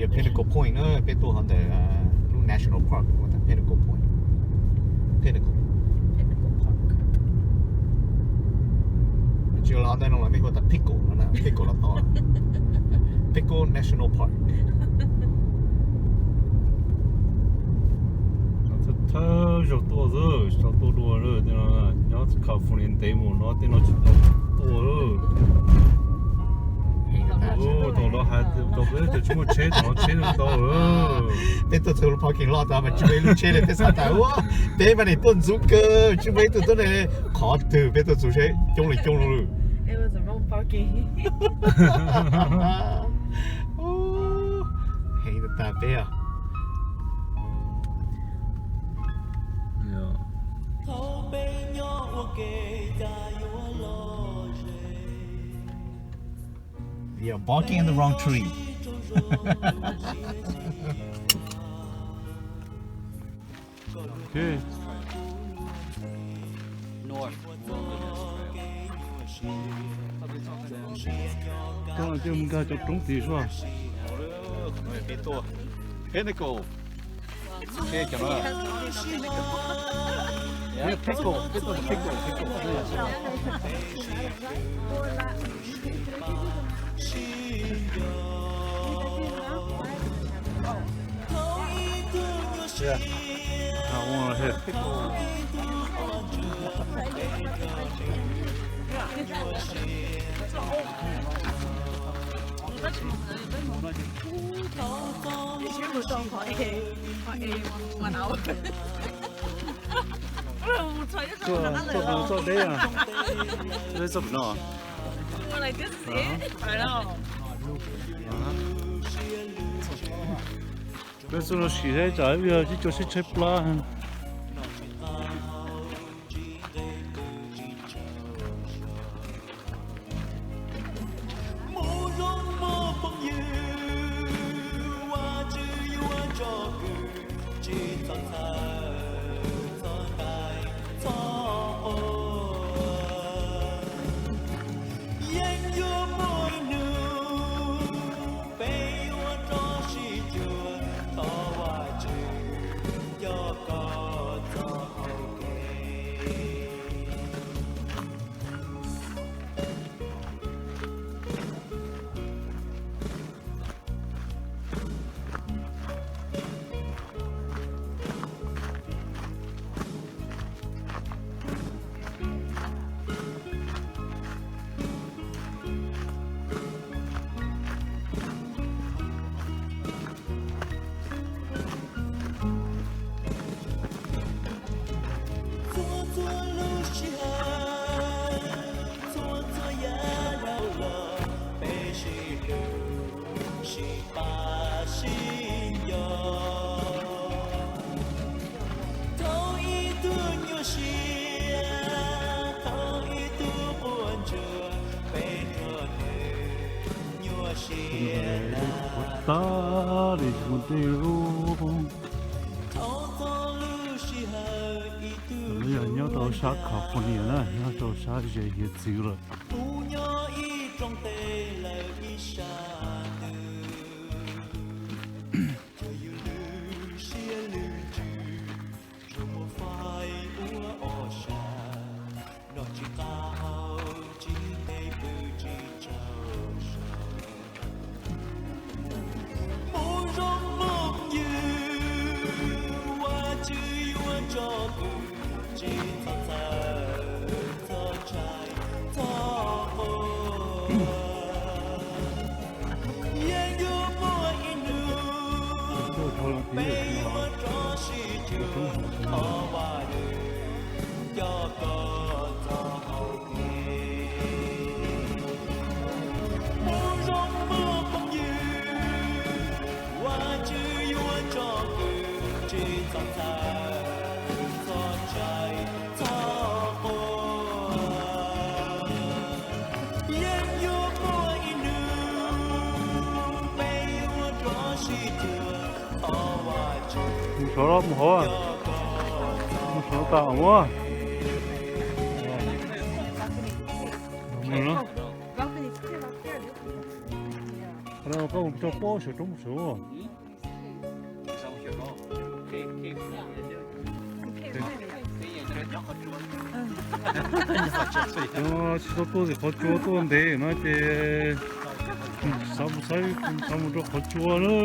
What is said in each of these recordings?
Pinnacle Point na, peb tuaj hauv ntawm lub National Park hu ua tas Pinnacle Point. Pinnacle. Pinnacle Park. Tsis los ntawm no los mej hu tas Pickle no na, Pickle los tau. Pickle National Park. Thawj thawj zaug tuaj xwb, tsis tau tuaj dua lawm, tej no nyob California ntev mus no tej no tsis tau tuaj lawm. Thaum no hais tias peb tus tsis muaj tsheb, thaum no tsheb tau lawm. Peb tuaj txog lub parking lot tas mas tsis muaj ib lub tsheb li, peb xav tas ua peb mas nim tuaj ntxub kawg, tsis muaj ib tug tuab neeg li. Qhov twg peb tuaj txog seb coob li coob lawm. Heev tas peb os. You're barking at the wrong tree. Okay. Koj cia mus nkag cov roob tid sua. Peb tuaj, peb tuaj. Peb tuaj, peb tuaj, peb tuaj. Yeah. I want to hit. Txoj deb a. Txoj no. Peb txoj no sim saib tsam ib yog tib co sib tshaib plab. Yeej yuav muaj ib hnub peb yuav rov sib cuag, thov Vajtswv coj koj txoj hau kev. Txhua txhua lub sij hawm, txhua txhua yav dhau los, peb sib hlub, sib pab, sib nco. Thaum ib tug nyuaj siab, thaum ib tug quaj ntsuag, peb nrog nws nyuaj siab lawm. Tag li mus ntej lub. Thaum txog lub sij hawm ib tug yog nyob rau sab California na, nyob rau sab ze hiav txwv lawm. Kuv nyob ib rooj teb lawm ib sab ntuj, tsuas yus lwm siab lwm ntsws, tsuas muaj faib ua ob sab, noj tsis qab haus tsis ntev pw tsis tsaug zog. Mus zoo mus ywg, Vajtswv yuav tso pwm, tsis txhob txhawj txhob ntshai txhob quaj. Yeej yuav muaj ib hnub peb yuav rov sib cuag, thov Vajtswv coj koj txoj hau kev. Mus zoo mus phooj ywg, Vajtswv yuav tso pwm, tsis txhob txhawj txhob ntshai txhob quaj. Yeej yuav muaj ib hnub peb yuav rov sib cuag, thov Vajtswv. Mus sov los mus hauv, mus sov tas os. Koj mus tso pob saum roob saud. Tsis tau tuaj tim qhov tsua, tuaj ntev no ces xav mus, xav mus rau qhov tsua na.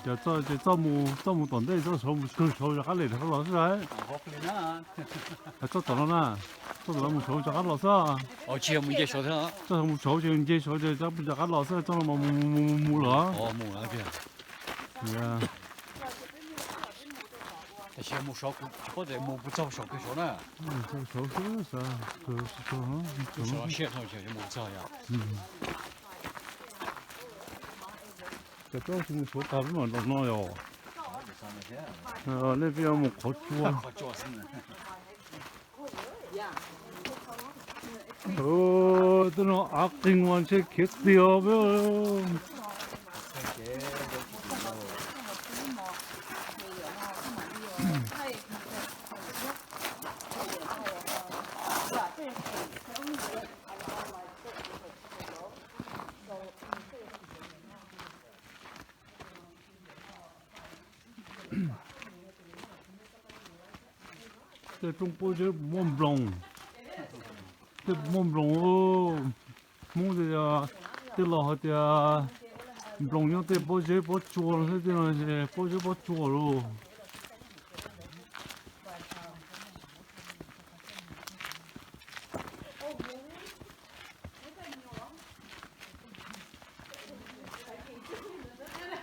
Ces txoj, ces txoj mus, txoj mus tom ntej, txoj saud mus kawg saud rov qab lem rov qab los xwb lauj. Txoj tom no na, txoj tom no mus saud rov qab los xwb. Txoj saud mus saud ces nce saud ces rov qab los xwb, txoj no mas mus mus mus mus lawm. Tab sis mus saud kuv tsis paub tias mus puas txog saum kawg saud na. Txog saud xwb, txog, txog, txog, mus txog yom. Cov tsob tsis mus saud tag lub no, no yom. Nej peb yuav mus qhov tsua. Tej no av qeeg mas ntshe khiav tiag peb. Tej roob pob zeb puas muaj nploos? Tej puas muaj nploos? Hmoob tias, tej laus hais tias nploos nyob tej pob zeb pob tsua no xwb, tej no pob zeb pob tsua lauj.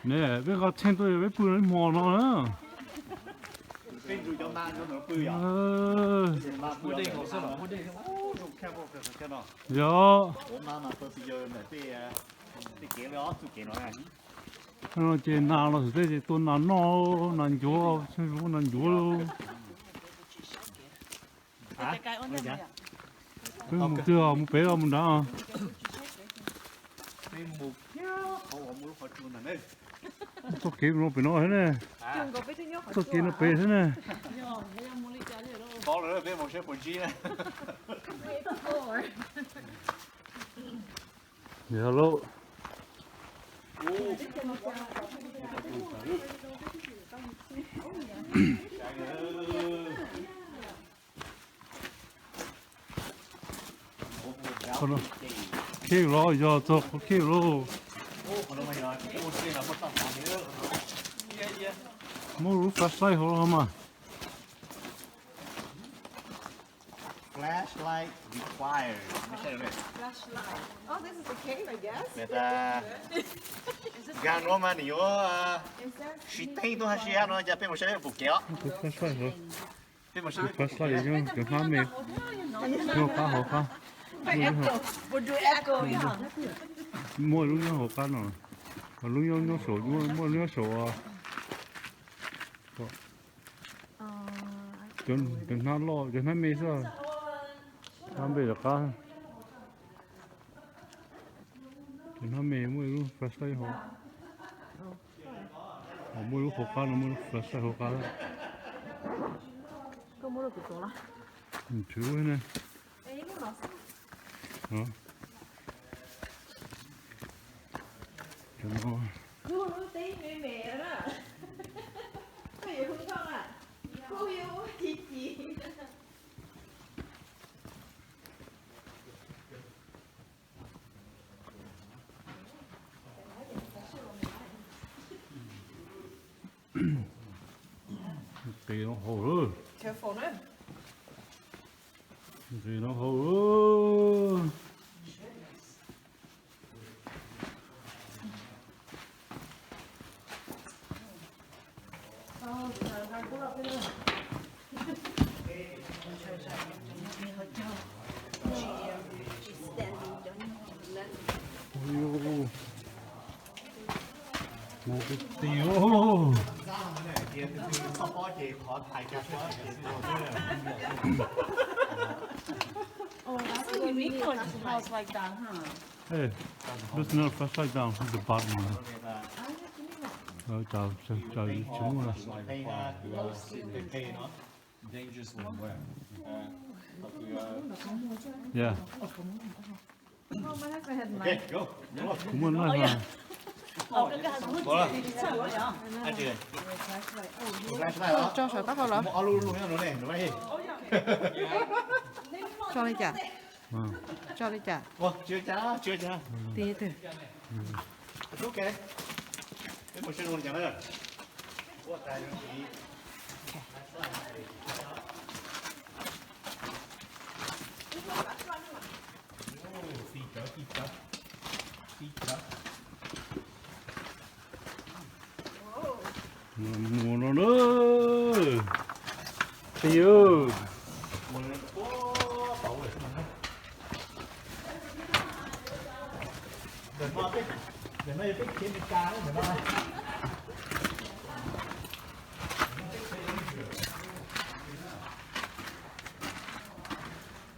Ne peb nqa tsheej tuaj peb pw ib hmo no na. Yog. No ces nas los xwm tej ces tua nas noj, nas ncuav, tsheej zoo nas ncuav. Peb mus twg, mus pem los mus nrad? Txoj kev no pem no xwb ne. Txoj kev no pem xwb ne. Yog lauj. Qhov no khib los, yog txog qhov khib lauj. Muab lub flashlight hauv los mas. Flashlight required. Flashlight. Oh, this is the cave, I guess. Nkag nuav mas nws yuav siv teeb tuaj hab si hab no, cas peb mus saib pum kev os. Flashlight hauv. Flashlight nyob cov hnab me, nyob qab hauv qab. Muaj lub nyob hauv qab no, lub nyob nyob saum, muaj lub nyob saum. Cov hnab loj, cov hnab me xwb. Hnab npe rov qab. Cov hnab me muaj ib lub flashlight hauv. Muaj ib lub hauv qab no, muaj ib lub flashlight hauv qab. Ntswv ne. Cov no. Nqis no haus lawm. Nqis no haus lawm. Ui, mas twb tiag. Oh, that's a unique one. It smells like that, huh? Hey, there's no flashlight down at the bottom. Cov, cov, cov tsis muaj. Dangerously wet. Yeah. Kuv muaj no ha. Tso saum taub hau los? Tso li cas? Tso li cas? Tib twg? Mus no na. Pig.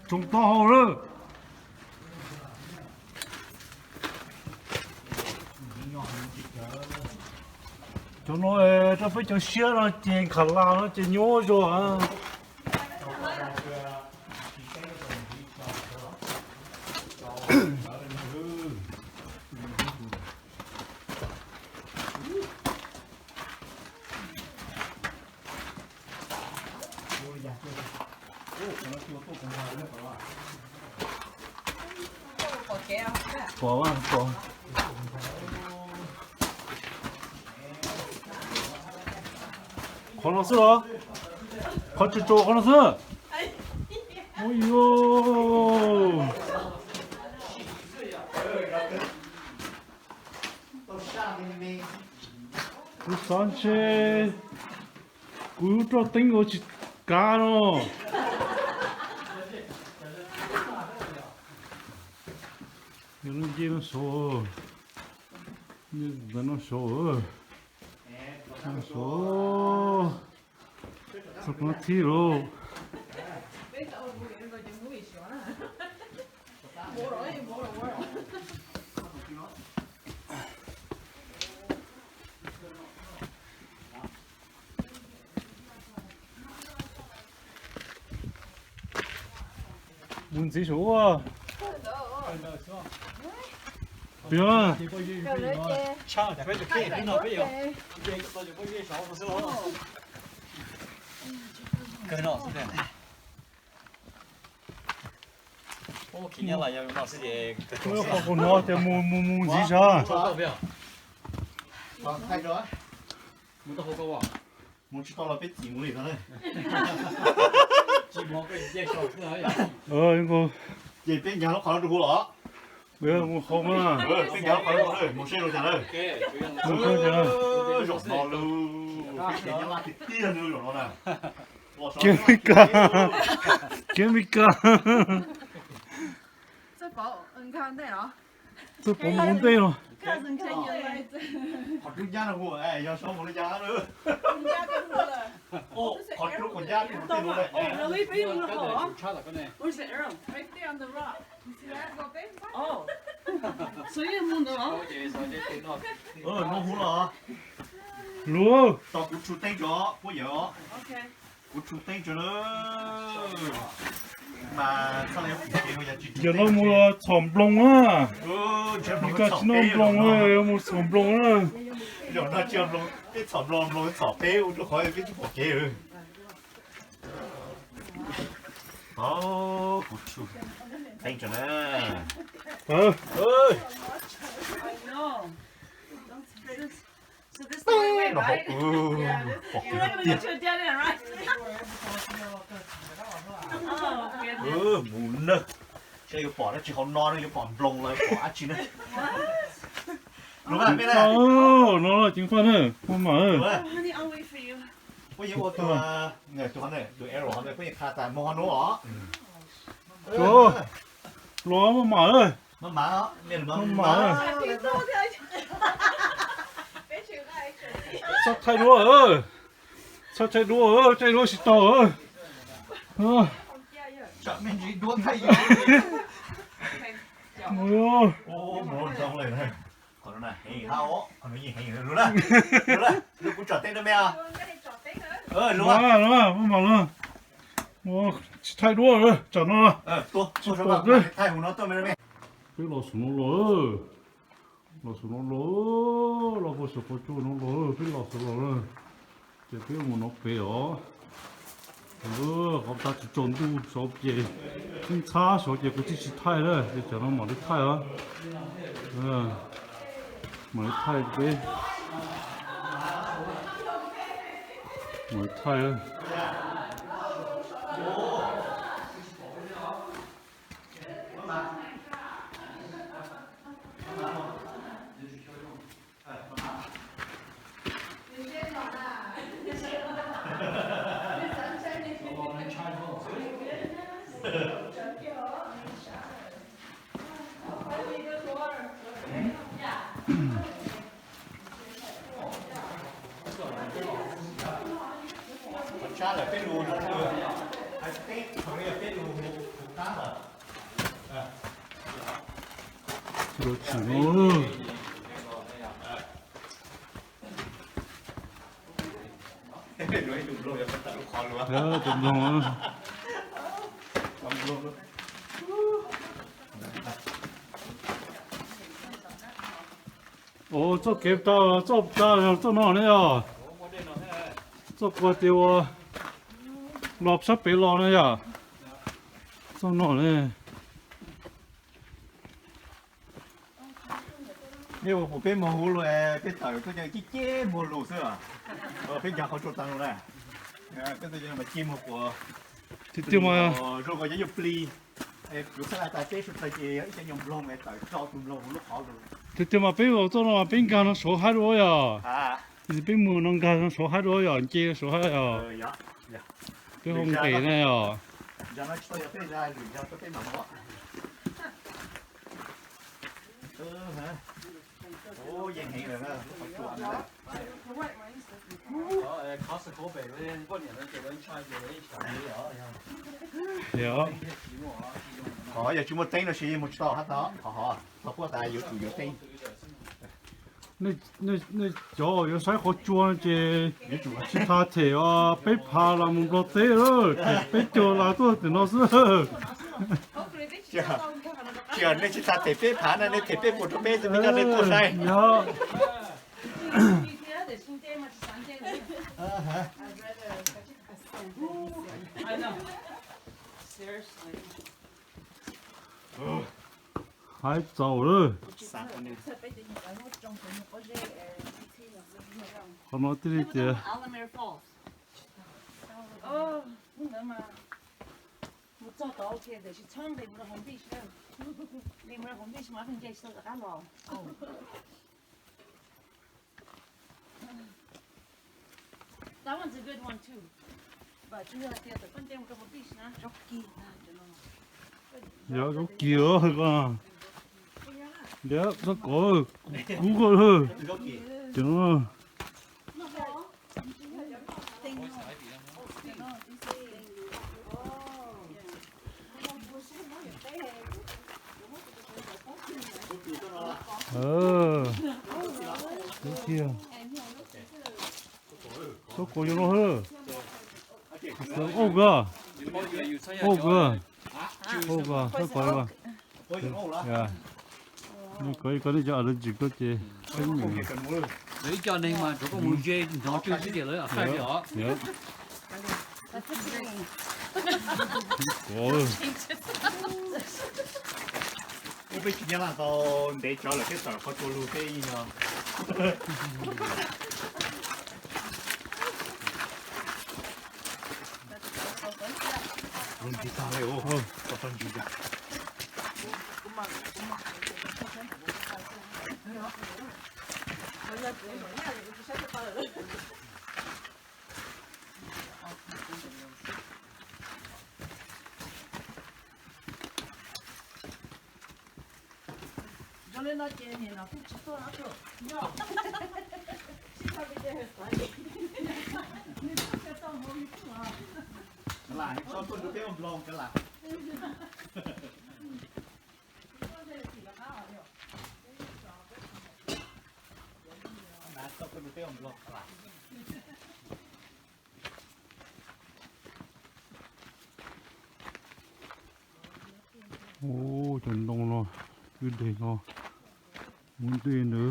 Tsoo taub hau lawm. Cov no rau peb cov siab no ces nkhav las no ces nyuaj zog. Pom, pom. Qhov no xwb los? Qhov tsuas tsuas qhov no xwb? Ua yuj. Kuv xav ntshe kuv roj teeb ua tsis kav no. Yog lub ncej no saud, ntawm no saud, no saud, txog no thib lauj. Mus ntxiv saum ua. Piv. Qhov kuv hnov tias mus mus mus ntxiv sav. Mus tsis tau los peb txim mus li no na. Ces peb ncav lub qhov no rau hauv los. Mus hauv na. Peb ncav lub qhov no, mus seb zoo cas na. Mus seb zoo cas na. Zaum no lawm, peb ncav laj tiag tiag li zaum no na. Kev Meskas, kev Meskas. Txawj pov ua ntej os. Qhov rub nyab no hu, yog saib mus li cas na. Qhov rub qhov nyab no tej no lawm. No hu los. Luag. Tos kuv tshum teeb tso puab yawm os. Kuv tshum teeb tso na. Mas yog no mus txhom nploos na. Meskas tsis noj nploos, mus txhom nploos na. Zaum no tsis nploos, peb txhom nploos, nploos txhom peb ua rau qhov peb tsis pom kev. Kuv tshum teeb tso na. Mus na, seb yuav pom dab tsi hauv no, yuav pom nploos los yuav pom dab tsi na. No ceev faj na, muaj mam. Puab yeej ua tus, tus arrow no puab yeej qha tas moog hov nuav os. Los muaj mam lawm. Maj mam, txhob thaij duab, txhob thaij duab, thaij duab tsis tau. Maj mam, tsis thaij duab, tsam no tsis pom. Peb los saum no los, los saum no los, los puag saum qhov tsua no los, peb los saum los na. Ces peb mus no pem os. Qhov tag tsis tsaus ntuj saud ces, ib ntxhab saud ces kuv thiaj tsis thaij na, ces tsam no mam li thaij os. Mam li thaij peb, mam li thaij. Tshab lawm peb lus no, peb lus qab lawm. Tus mloog. Ua txoj kev tau, txoj tau yog txoj no ne yog. Txoj quas tias ua los sab pem los na yom. Txoj no ne. Nej ua puas peb muag huv lug, peb tawm tuaj ces ceb ceb muag lug xwb. Peb nkag qhov tsua tag lug na. Peb tuaj ces mas ceb muag quas. Tiag tiag mas zoo nkaus cov nyuag plig. Kuv txhaj tas peb sawv daws ces yog ib cov nyuag nploog tawm rau tus nploog lub qhov lug. Tiag tiag mas peb ua txoj no mas peb nkag no saud haib dua yom. Peb mus no nkag no saud haib dua yom, nce saud haib yom. Peb hu nqis na yom. Qhov yog tsis muaj teeb no sis yeej mus tsis tau hab tod, qhov hov txog puab tas yuav tsum yuav teeb. Nej cov yuav saib qhov tsua no ces tsis tas them peb phav los mus Nplog teb lawm, them peb caug los tuaj tim no xwb. Tsis yog nej tsis tas them peb phav na, nej them peb puas rau peb xwb, peb coj nej tuaj saib. Haib txaus lawm. Qhov no thiaj li tias Yog zaub kis os, yog txhob kov kub koj lawm. Cov no. Zaub kis, zaub kis yuav no. Ub kawg, ub kawg, ub kawg, zaub kis. Koj, koj nej cov allergic koj ces. Ib co neeg mas rov qab mus ze hnov tswv xwb ces lawv hais li os. Peb tsis nyob tau ntev tsawv lawm, peb tawm qhov tsua lug peb yeej yog. Li no ces niam no kuj tsis tuaj no tuaj. Nws tuaj tsis tau hauv li tuaj. Lam tso tuaj nrug peb ua nploog kav lam. Tso tuaj nrug peb ua nploog kav lam. Ub, cov ntoo no twb deg no, muab dej ntawd.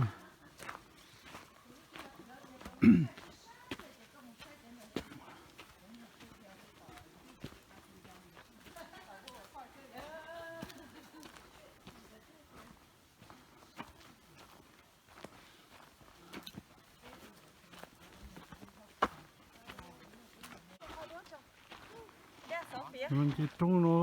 Nce roob no.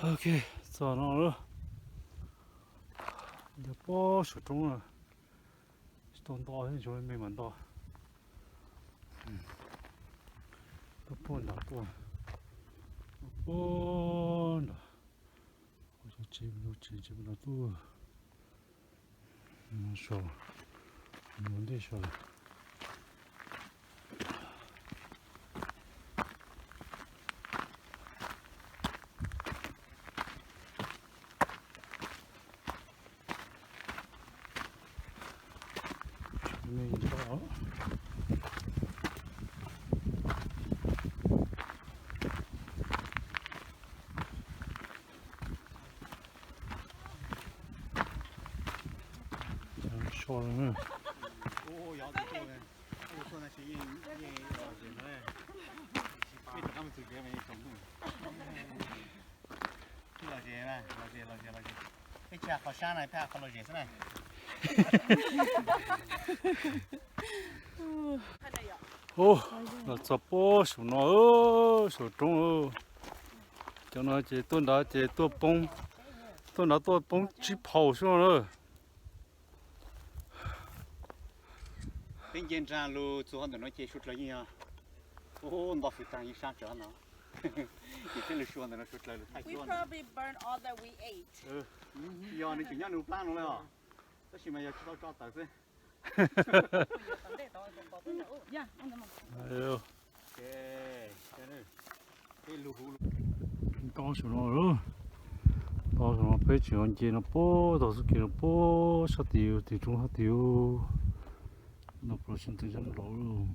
Ok, txog no lawm. Nyob puag saum roob na. Tsis tau nto thiab, me me mas nto. Tuaj puag nram tuaj, puag nram. Ua cov tsev, lub tsev, tsev no tuaj. Mus saum, mus ntej saum. So. Peb tsis qab mus txog tsev mas yeej tsaus ntuj. Peb los ze, los ze, los ze, los ze. Peb tsis hais qhov sab na, peb hais qhov los ze xwb na. Ub, los txog puag saum no, saum roob. Cov no ces tuaj nrad ces tuaj poob, tuaj nrad tuaj poob tsib phaus xwb no na. Peb nce nraag lug txug hov ntawm no ces suav dlawg yeej yog, ub, nto fwv taag yeej sab tsawv hov no. Ces peb lug suav ntawm no suav dlawg lug thaij suav ntawm no. Yog nws tseem nyob nws plab no lawm os. Tab sis mas yog tsis tau tso tawm xwb. Nto saum no, nto saum no peb tseem nce no puag tog xub kev no puag sab tid, tim roob sab tid. No puag sab tid sab nraud.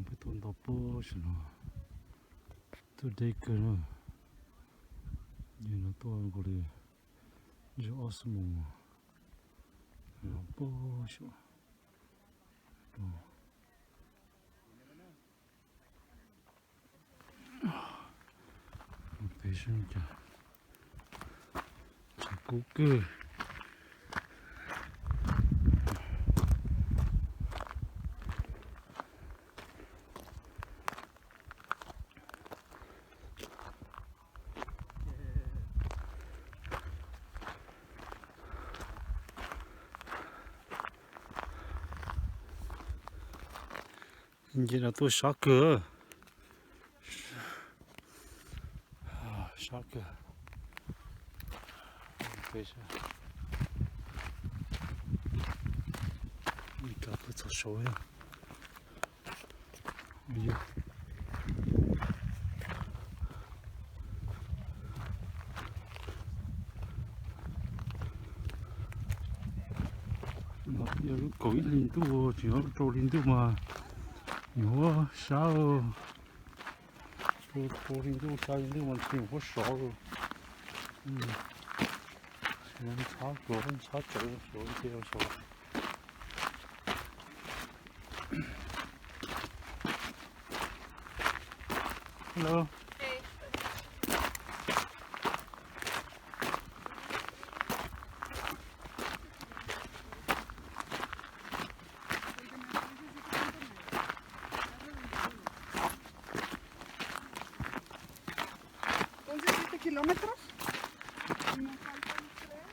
Peb tuaj nto puag saum no, tuaj deb kawg na. Nce no tuaj nkaus li yog ob xuab moos. Puag saum. Peb sab cas tsav kub kawg. Nce no tuaj sab kawg. Sab kawg. Ib kab puag txog saud. Yog lub kaum ib hli ntuj tsis yog rau hli ntuj mas yuav sab. Rau hli ntuj sab hli ntuj mas tsis huab sov. Ntxhab kuv ntxhab tsawv suav nce rau saud. Hello. Entonces, siete kilómetros. Y nos faltan tres.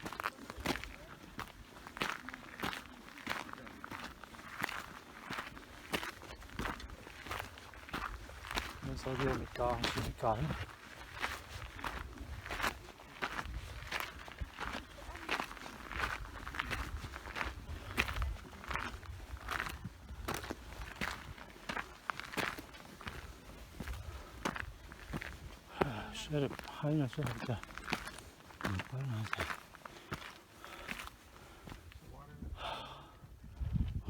Tsis Meskas. Saib haib no saib hais cas.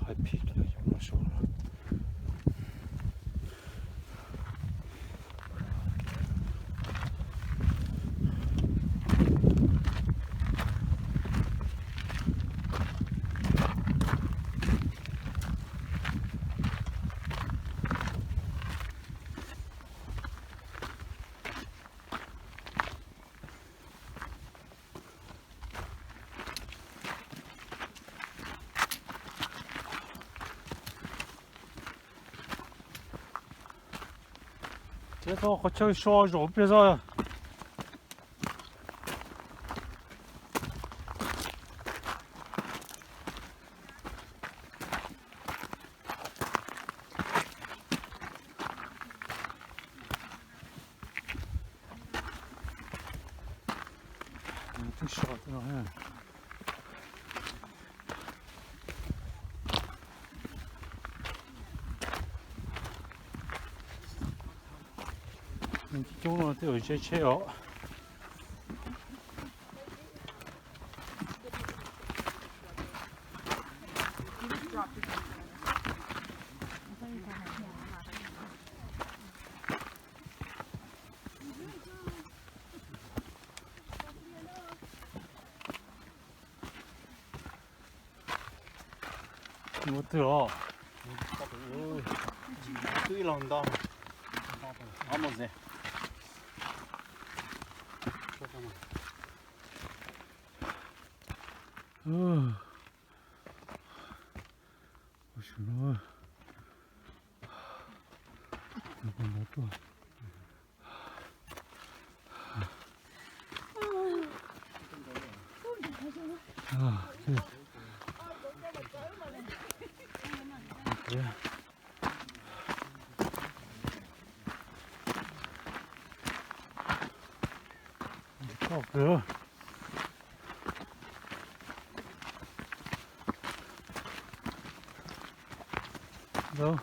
Haib phim no saud. Ces tau qhov chaw so zaum pliag zog. Twb so no. Coob no twb yog ze tsheb os. Ua twg os? Twb ib los nto. Ob mus ze. Ua su no, no tuaj. Toj kawg. Ntau.